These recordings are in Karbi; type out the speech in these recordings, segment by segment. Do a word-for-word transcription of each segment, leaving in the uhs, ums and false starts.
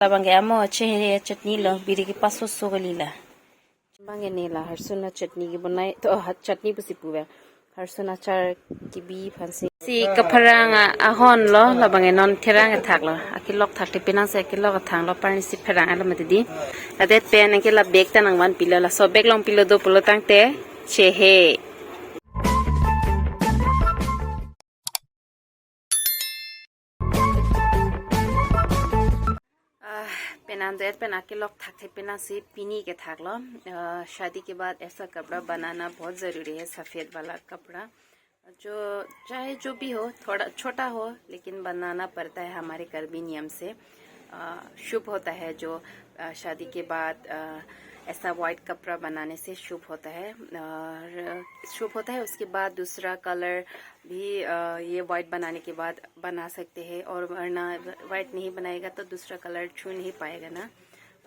Labang ke amo chehe chutney lo, biri kepasoso kali la. Bang ke ne la harsun achutney kebonai, to ha chutney pusi puve. Harsun achar kebi aphansi. Si kapherang a-, ahon lo, labang ke non therang kethak lo. Akelok thakthepinang si akelok athang lo, parni si pherang alo mati di. Ladet pen anke la bag ta nangvanpilo, laso bag along pilo do pulo tangte chehe. Ah, penang det pen akelok thakthepinang si pini kethak lo. Ah, शादी के बाद ऐसा कपड़ा बनाना बहुत ज़रूरी है, सफ़ेद वाला कपड़ा। जो चाहे जो भी हो, थोड़ा छोटा हो, लेकिन बनाना पड़ता है हमारे कर्मी नियम से। अ, शुभ होता है जो, अ, शादी के बाद, अ, ऐसा वाइट कपड़ा बनाने से शुभ होता है। और शुभ होता है, उसके बाद दूसरा कलर भी, अ, ये वाइट बनाने के बाद बना सकते हैं, और वरना वाइट नहीं बनाएगा तो दूसरा कलर छू नहीं पाएगा ना।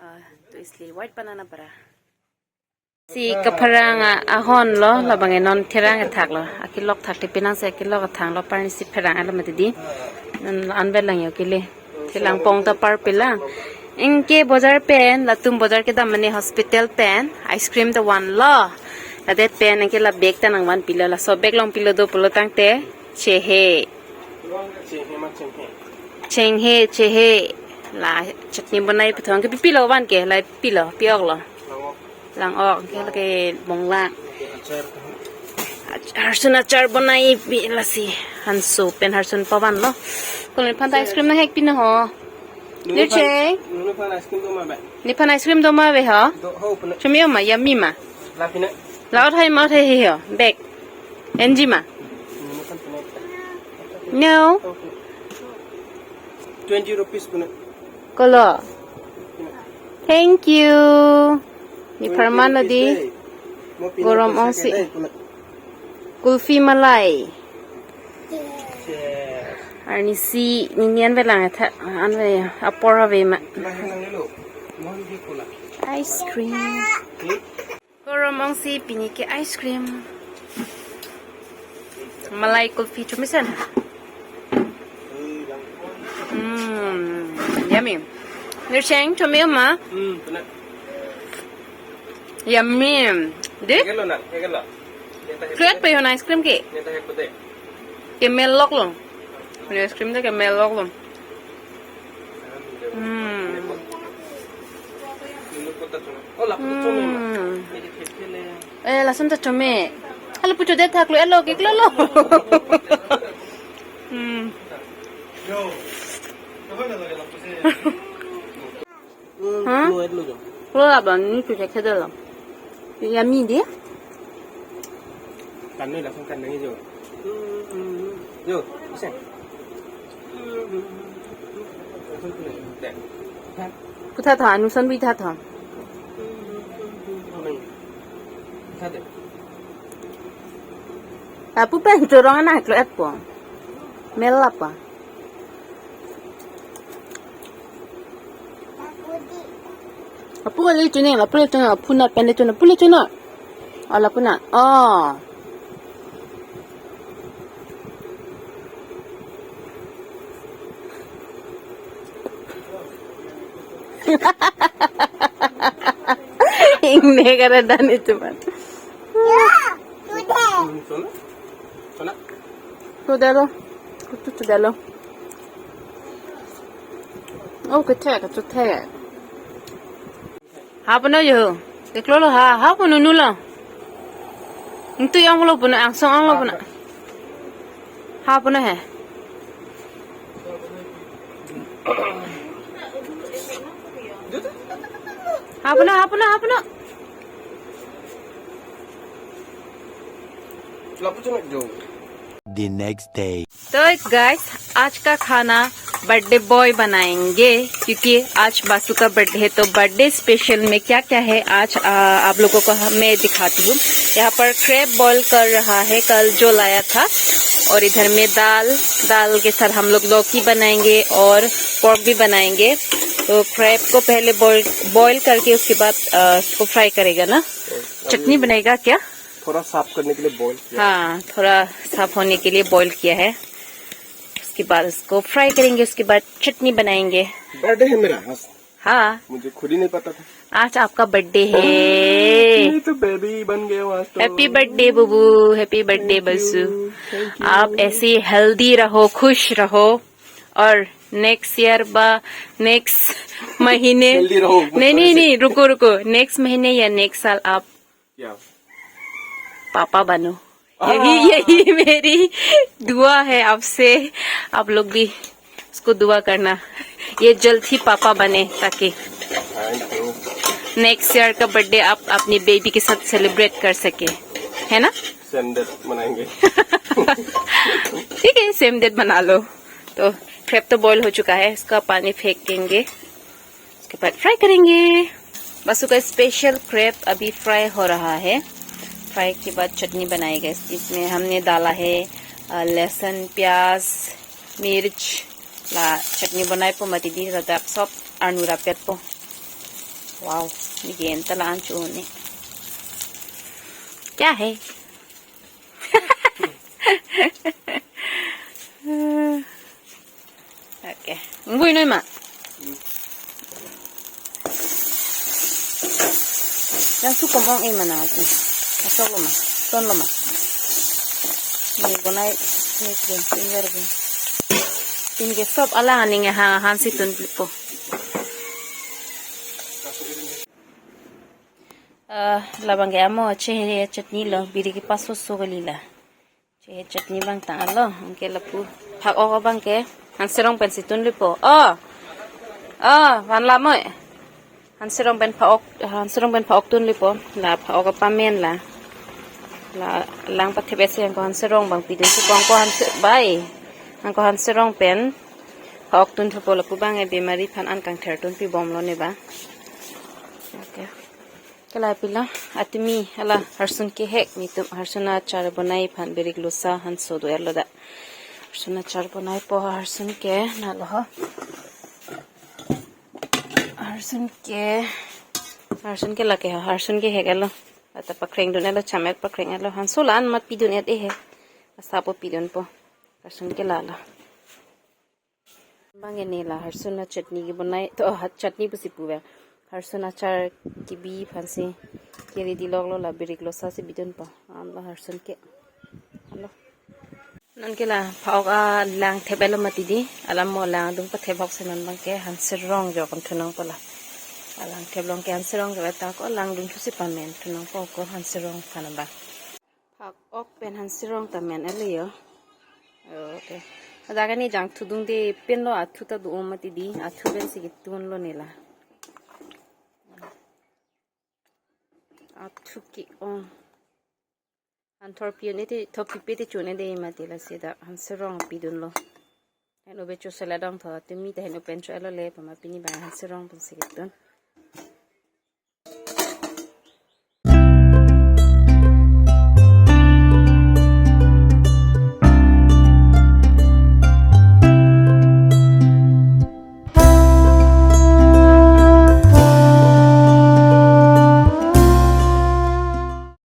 अ, तो इसलिए वाइट बनाना पड़ा। Si kapherang a-, ahon lo, labang ke non therang kethak lo. Akelok thakthepinang si akelok athang lo, parni si pherang alo mati di. Non anvet lang yo kele. Thelang pong ta parpilo. Anke bojar pen, latum bojar kedam mane hospital pen ice cream ta vanlo. Ladet pen anke la bag ta nangvanpilo, laso bag along pilo do pulo tangte chehe. Chehe ma chehe. Chehe, chehe. La chutney bonai puthong ke pipilo van ke, la pilo, pi-ok lo. Lang-ok. Lang-ok, ke lake bonglang. Achar. Ach-, harsun achar bonai pi lasi. Hanso pen harsun pavanlo. Kolo nephan ta ice cream nanghek pino ho. Nunu phan, Nirche. Nunu phan ice cream do ma ba? Nephan ice cream do ma ave ho? Do ho puna. Chome-o ma, yummy ma? La pina. La-ot hai ma-ot hai ho. Bag. Enji ma? Nunu phan pina. No. Twenty rupees puna. Kolo. Thank you. Nepharman lo di. Gorom ongsi. Kulfi malai. Arnisi nini anve lang tha, anve apor ave ma. Ice cream. Gorom ongsi pini ke ice cream. Malai kulfi chomesen. Hmm, yummy. Nircheng chome-o ma? Hmm, puna. Yummy. De? Hegelo na, hegelo. Create pe hon ice cream ke? Neta hek pute. Ke mel lok lo. Ice cream de ke mel lok lo. Hmm. Hmm. Eh, lason ta chome. Halo pucho de thak lo, elo ke klolo. Hmm. Hmm, ha? Lo, lo, lo. Lo, abang ni tu cek saja lo. Yummy dia. Kan ni langsung kan ni jo. Jo, bisa. Langsung tu ni. Deh. Kutha tha, anusan bi tha tha. Tha deh. Apu pen chorong anak lo et po. Mel apa? Apu kali chuni, apu le chuni, apu na pen le chuni, apu le chuni. Ala apu na. Oh. Ingne kada dan itu man. Chuna? Chuna? Chudelo. Kutu chudelo. Oh, kecek, kecek. Ha puno yo. Deklo lo ha, ha puno nu lo. Ingtu yang lo puno, angsong ang lo puno. Ha puno he. Ha puno, ha puno, ha puno. Lapu chunuk jo. The next day. तो गाइस, आज का खाना birthday boy बनाएंगे, क्योंकि आज बासु का बर्थडे है। तो बर्थडे स्पेशल में क्या क्या है आज, आ, आप लोगों को हम, मैं दिखाती हूँ। यहाँ पर क्रैब बॉईल कर रहा है, कल जो लाया था, और इधर में दाल, दाल के साथ हम लोग लौकी बनाएंगे और पोर्क भी बनाएंगे। तो क्रैब को पहले बॉईल, बॉईल करके उसके बाद, आ, उसको फ्राई करेगा ना। चटनी बनाएगा क्या? थोड़ा साफ करने के लिए बॉईल किया। हाँ, थोड़ा साफ होने के लिए बॉईल किया है। उसके बाद उसको फ्राई करेंगे, उसके बाद चटनी बनाएंगे। बर्थडे है मेरा, हाँ। हाँ। मुझे खुद ही नहीं पता था। आज आपका बर्थडे है। ये तो बेबी बन गया हूँ आज तो। Happy birthday बुबू, happy birthday Thank you, Basu. thank you। आप ऐसे हेल्दी रहो, खुश रहो, और नेक्स्ट ईयर बा नेक्स्ट महीने हेल्दी रहो, नहीं नहीं नहीं, रुको रुको, नेक्स्ट महीने या नेक्स्ट साल आप क्या? पापा बनो। यही यही मेरी दुआ है आपसे। आप लोग भी उसको दुआ करना, ये जल्द ही पापा बने, ताकि थैंक यू। नेक्स्ट ईयर का बर्थडे आप अपने बेबी के साथ सेलिब्रेट कर सके, है ना? सेम डेट मनाएंगे। ठीक है, सेम डेट बना लो। तो क्रेब तो बॉईल हो चुका है, इसका पानी फेंकेंगे, उसके बाद फ्राई करेंगे। बसु का स्पेशल क्रेब अभी फ्राई हो रहा है। फ्राई के बाद चटनी बनाएगा। इसमें हमने डाला है अ, लहसुन, प्याज, मिर्च, la chutney bonaipo mati di, ladak sob arnu rapetpo. Wow, ni gen ta la-an chu ne. Kya hai? Okay. Ngui noi ma. Yang tu komong eh mana tu. Asok lo ma. Ton lo ma. Ni bonai ni ke finger ke. Tin ke sob alang aning ha hansi tun plipo. Eh, labang ke amo chehere chutney lo, biri ke paso so kali la. Chehere chutney bang tang alo, anke lapu phak-ok abang ke hanserong pen si tun lipo. Oh. Oh, van la moi. Hanserong pen phak-ok, hanserong pen phak-ok tun lipo. La phak-ok apamen la. La lang pathep esi anko hanserong bang pidun si bang ko hanse bai. Anko hanserong pen phak-ok tun thupo, lapu bang e bemari aphan an kangther tun pibom lo ne ba. Okay. Kala pila atimi ala harsun kehek nitum, harsun achar bonai aphan birik losa hanso do erlo da. Harsun achar bonaipo, harsun ke nalo ho. Harsun ke, harsun ke lake ho, harsun kehek elo. Ata pakreng dun elo, chamet pakreng elo. Hanso la-an mat pidun et ehe. Asapo pidunpo. Harsun ke lalo. Bang ini la harsun achutney kebonai, to ha chutney pusi pu bang. Harsun achar kebi aphan si ke-ready lok lo, la birik losa si bidunpo. An lo harsun ke. Alo. Non ke la phak-ok alang thep elo mati di. Alam mo lang dung pathep hok si non bang ke hanserong jo kon thunang po la. Alang thep long ke hanserong jo ta ko lang dung thusi pamen thunang po ko hanserong aphan ba. Phak-ok pen hanserong ta men elo yo. Okay. Ada kani jangthu dungde pen lo, athu ta do-o mati di, athu pen si ketun lo ne la. Athu ke-ong. Han thorpi un-e te, thorpi pe te chun-e de mati, lasi dak hanserong pidun lo. Heno be cho sela dong tho, atimi ta heno pen cho elo le, pama pini bang hanserong pen si ketun.